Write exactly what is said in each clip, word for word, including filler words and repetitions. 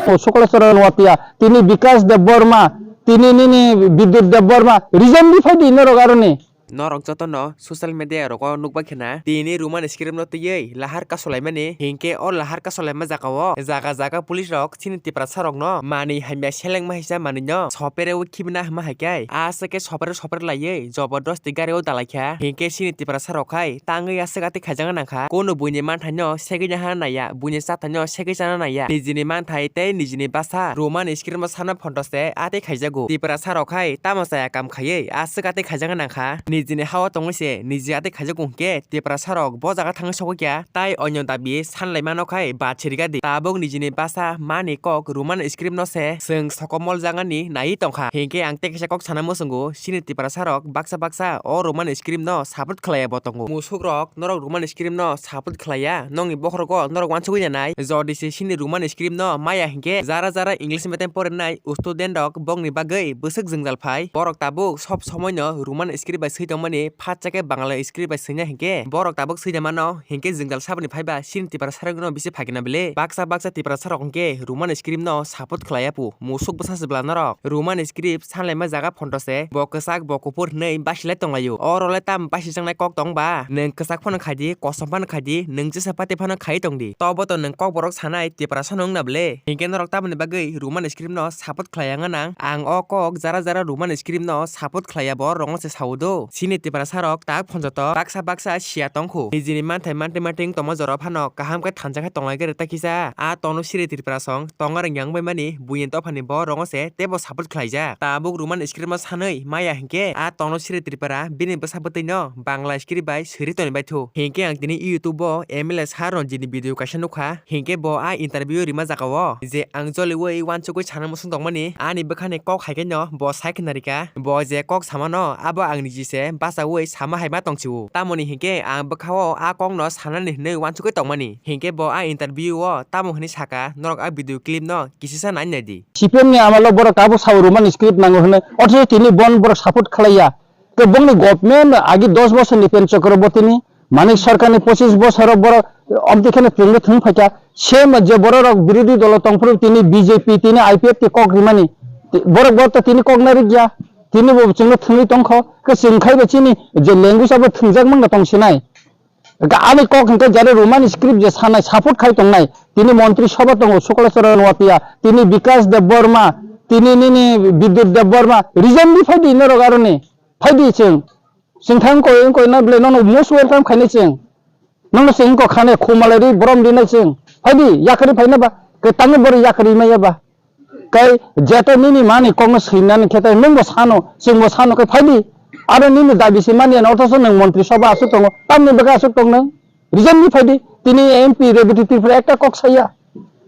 O Sukla Charan Noatia, tini Bikas Debbarma, tini nini Bidyut Debbarma, reason di phaidi norok aroni. Norok jotono social media rogo nukbai khna, tini Roman script no twiwi lahar kasolaimani, hinkhe o lahar kasolaima jagao jaga jaga police rok chini Tiprasa rokno manwi hamya selengma hisa manwino soperewi khibina hwnma hai khe, aswk khe sopere sopere laiwi jobordosti gari o dalaikha, hinkhe chini Tiprasa rok khai tangwi aswk atwi khaijak nangkha, kono buini manthaino segwi nahana naiya, buini chathaino segwi chana naiya, nijini manthai tei nijini bwsa Roman script no sanma photo se atwi khaijago. Tiprasa rok khai tamo chaya kam khaiwi aswk atwi khaijak nangkha, nijini hao tongwi se niji atwi khaijago hinkhe Tiprasa rok bo jaga thangwi sogwi kha, tai onyo dabi sanlai mano khai ba chirigadi. Tabuk nijini bwsa mani kok Roman script no se chwng sokomol jagani naiwi tongkha. Hinkhe ang tei kaisa kok sana muchungo, chini Tiprasa rok baksa baksa o Roman script no support khlaiya bo tongo. Musuk rok norok Roman script no support khlaiya, nokni bokhorogo norok uansugwi nanai. Jodi se chini Roman script no maya hinkhe jara jara English medium porinai student rok bokni bagwi bwswk jwngjal phai. Borok tabuk sob somoino Roman script bai swi tongmani, phatsa khe Bangla script bai swina hinkhe borok tabuk swina mano, hinkhe jwngjal saboni phaiba chini Tiprasa rokno bisi phagina bele. Baksa baksa Tiprasa rok hinkhe Roman script no support khlaiya pu. Musuk bwsa se bwla norok. Roman script sanlaima jaga photo se, bo kwchak bo kuphur hwnwi basilai tonglaio. Oro le tam basijaknai kok tong ba? Nwng kwchak phano khai di, kosom phano khai di, nwng jesa pati phano khai tong di. Tobo to nwng kokborok sanai Tiprasa no wngna bele? Hinkhe norok tamoni bagwi Roman script no support khlai ya wngna nang? Ang o kok jara jara Roman script no support khlai ya bo rong se sao do. Chini Tiprasa rok tak phonjoto baksa baksa siya tongkhu. Nijini manthai mantwi mantwi tongma jora phano kaham khe thansa khe tonglai gari ta kisa. A tono siri Tripura song tonga rwng yang bai mani buini dophani bo rongo se tebo support khlaijak. Tabuk Roman script no sanwi maya hinkhe a tono siri Tripura bini bwsa bwtwi no Bangla script bai swiri toni bai thu. Hinkhe ang tini YouTube o M L A Sir Ranjit ni video kaisa nukha. Hinkhe bo a interview rima jaga o je ang joliui uansugui sana muchung tongmani ani bwkhani kok hai khe no bo sai khna rika. Bo je kok samano abo ang niji se bachaui sama hai ma tong chio. Tamoni hinkhe ang bwkha o a kok no sanani hinui uansugui tongmani. Hinkhe bo a interview o tamo hinui saka, norok a video clip no kisisa nai nai di. C P M ni amalo borok tabuk sao Roman script nango hinui, othocho tini bon borok support khlaiya. Tei bongni government agi dos bosor ni pen Chakraborty ni, Manik Sarkar ni pochis bosor o borok omtwi kheno twrwngwi thwng phaikha. Same je borok rok birodhi dolo tongphuru tini B J P tini I P F T kok rimani. Ti-, borok bo to tini kok narikya. Tini bo chwngno thwngwi tongkho. Khe chwng khai bo chini je language abo thwngjak mangno tongsinai. Ani kok hwnkhe jare Roman script je sanai, support khai tongnai. Tini Montri Sabha tongo, Sukla Charan Noatia, tini Bikas Debbarma, tini nini Bidyut Debbarma, reason di phaidi norok aroni. Phaidi chwng. Chwng thang koi, koi na bwle nono most welcome khainai chwng. Nono chwng kok khane khumalai ri borom rinai chwng. Phaidi, yakarwi phaina ba, kwtangni borok yakarwi maya ba. Kai jeto nini mani kokno swinani khe tai nwngbo sano, chwngbo sano kai phaidi. Aro nini dabi se mani ano othoso nwng Montri Sabha aswk tongo, tamni bagwi aswk tong nwng? Reason ni phaidi. Tini M P Rebati Tripura ekta kok saya.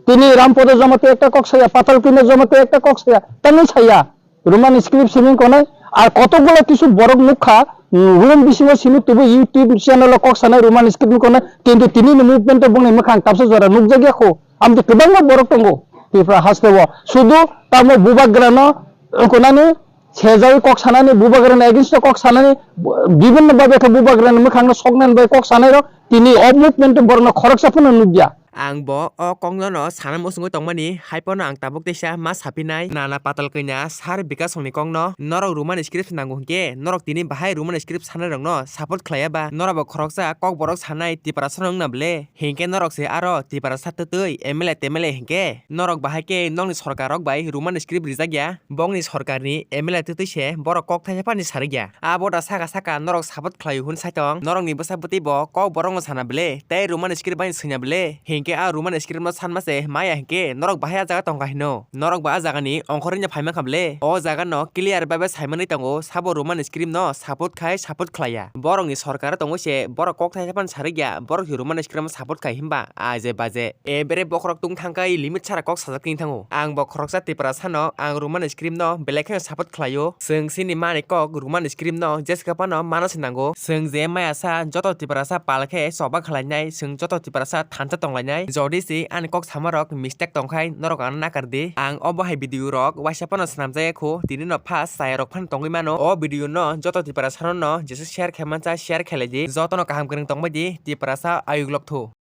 Tini Rampada Jamatia ekta kok saya, Patalkanya Jamatia ekta kok saya. Tangwi saya. Roman script simi konai. Ar kotokgulo kisu borok nukha, mm, room bisingo simi tubu YouTube channel o kok sanai Roman script ni konai. Kintu tini ni movement o bongni mwkhang tabsa jora nukjakya kho. Amtwi kwbangma borok tongo Tripura haste o. Sudu tamo bubagrano wngkha nani sejawi kok sanani, bubagrani against o kok sanani, bibinno babe khe bubagrani mwkhangno soknani bai kok sanairok tini o movement o borokno khoroksa phano nukya. Ang bo o kokno no sana muchungwi tongmani, hai phano ang tabuk teisa ma saphinai, nana Patalkanya Sir Bikash Songni kokno, norok Roman script nango hinkhe norok tini bahai Roman script sanairokno support khlaiya ba? Norok bo khoroksa kokborok sanai Tiprasa no wngna bwle? Hinkhe norok se aro Tiprasa twtwi M L A T M L A hinkhe norok bahai khe nokni sorkar rok bai Roman script rijak ya, bongni sorkar ni M L A twtwi se borok kok thaisa phani sarik ya. Abo da saka saka norok support khlai hwn sai tong, norok ni bwsa bwtwi bo kok borok no sana bwle tei Roman script bai swina bwle, hinkhe a Roman script no sanma se maya hinkhe norok bahai a jaga tongkha hino, norok bo a jaga ni ongkhorwi no phai mankha bwle, o jaga no clear bai bai sai manwi tongo sabo Roman script no support khai support khlai ya. Borok ni sorkar tongwi se borok kok thaisa phani sarik ya, borok se Roman script no support khai himba a je baje. Ebere bokhorok tungthang kai limit sara kok sajak tini thango. Ang bo khoroksa Tiprasa no, ang Roman script no belai kheno support khlaio. Chwng chini mani kok Roman script no jeska phano mano se nango. Chwng je maya sa joto Tiprasa pal khe choba khlainai, chwng joto Tiprasa thansa tonglainai. Jodi se ani kok sama rok mistake tongkhai norok ano nakar di. Ang obo hai video rok waisa phano swnamjak ya kho, tini no first chaya rok phano tongwi mano. O video no joto Tiprasa rok no jesa share khe mansa share khe lai di. Joto no kaham kwrwng tongbai di, Tiprasa ayuk lok thu.